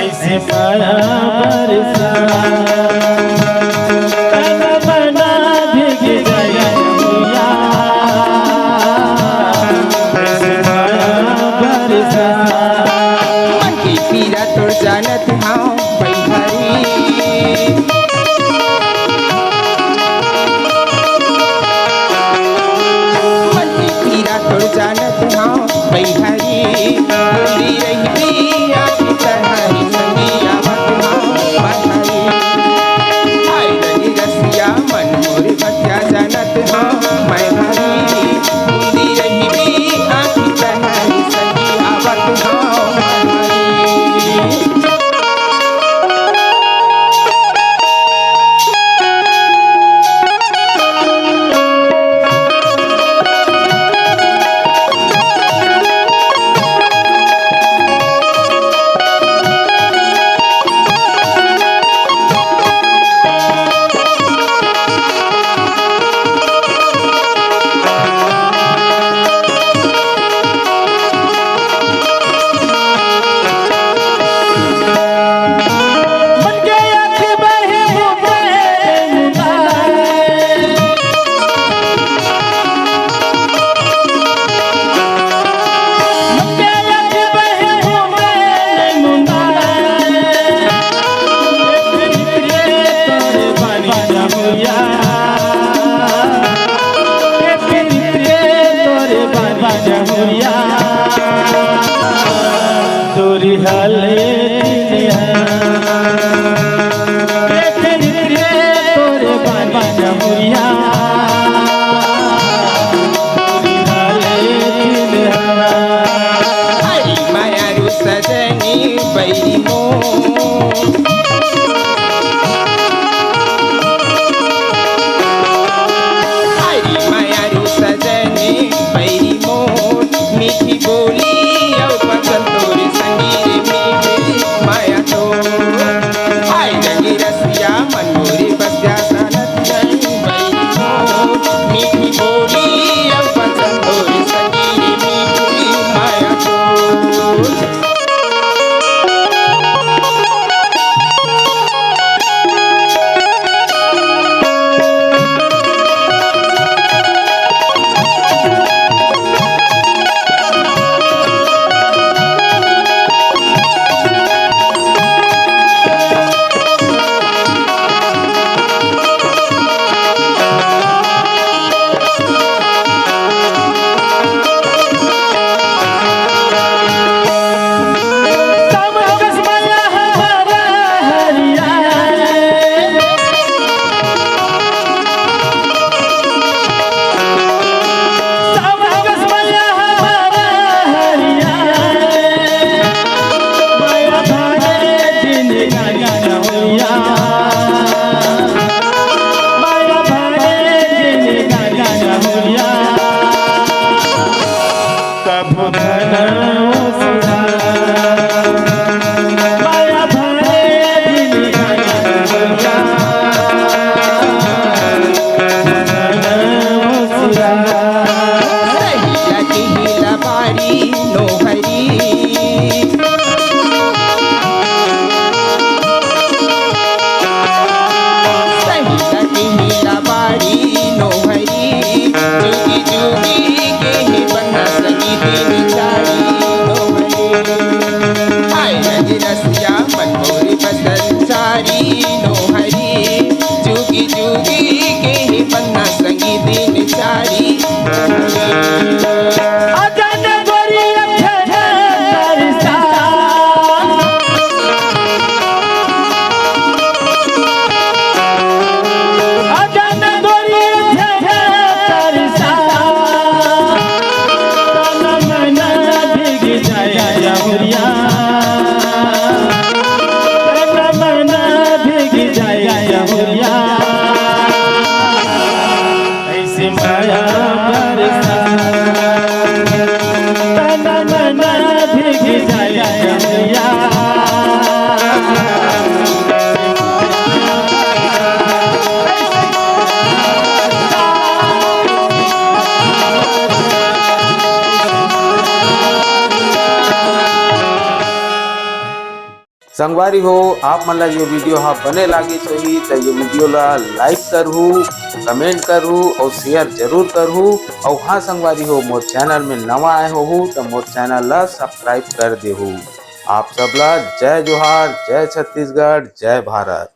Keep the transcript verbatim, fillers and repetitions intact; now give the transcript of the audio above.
ऐसे माया बरसा, तन मन भीग गया, ऐसे माया बरसा। मन की पीरा तोर जानत हँव बइहारी। मन की पीरा तोर जानत हँव बइहारी। बूंदी रहिबे आँखी तोर संगी आवत हँव बइहारी। हाय रंगी रसिया मन मोर बतिया जानत हँव बइहारी। बूंदी रहिबे आँखी तोर संगी आवत हँव बइहारी। तोरी हाले दिल है, देख रे तोरे बानी जमुरिया। तोरी हाले दिल है। हरी माया रू सजनी बैरी मोर। हरी माया रू सजनी बैरी मोर। मीठी बोली अउ बचन तोरे संगी रे मीठी माया तोर। हाय रंगी रसिया मन मोरे बसिया सानत जन बैरी मोर। मीठी बोली अउ बचन तोरे संगी रे मीठी माया तोर। कभू धन सुधा माया भरे दिन सुधा। सही लगी हिला बारी नोहरी। संगवारी हो, आप मन ला ये video हा बने लागिस होही त ये video ला like करहू, comment करहू अउ share जरूर करहू। अउ हाँ संगवारी हो, मोर channel में नवा आए होहू त मोर channel ला subscribe कर देहू। आप सब ला जय जोहार, जय छत्तीसगढ़, जय भारत।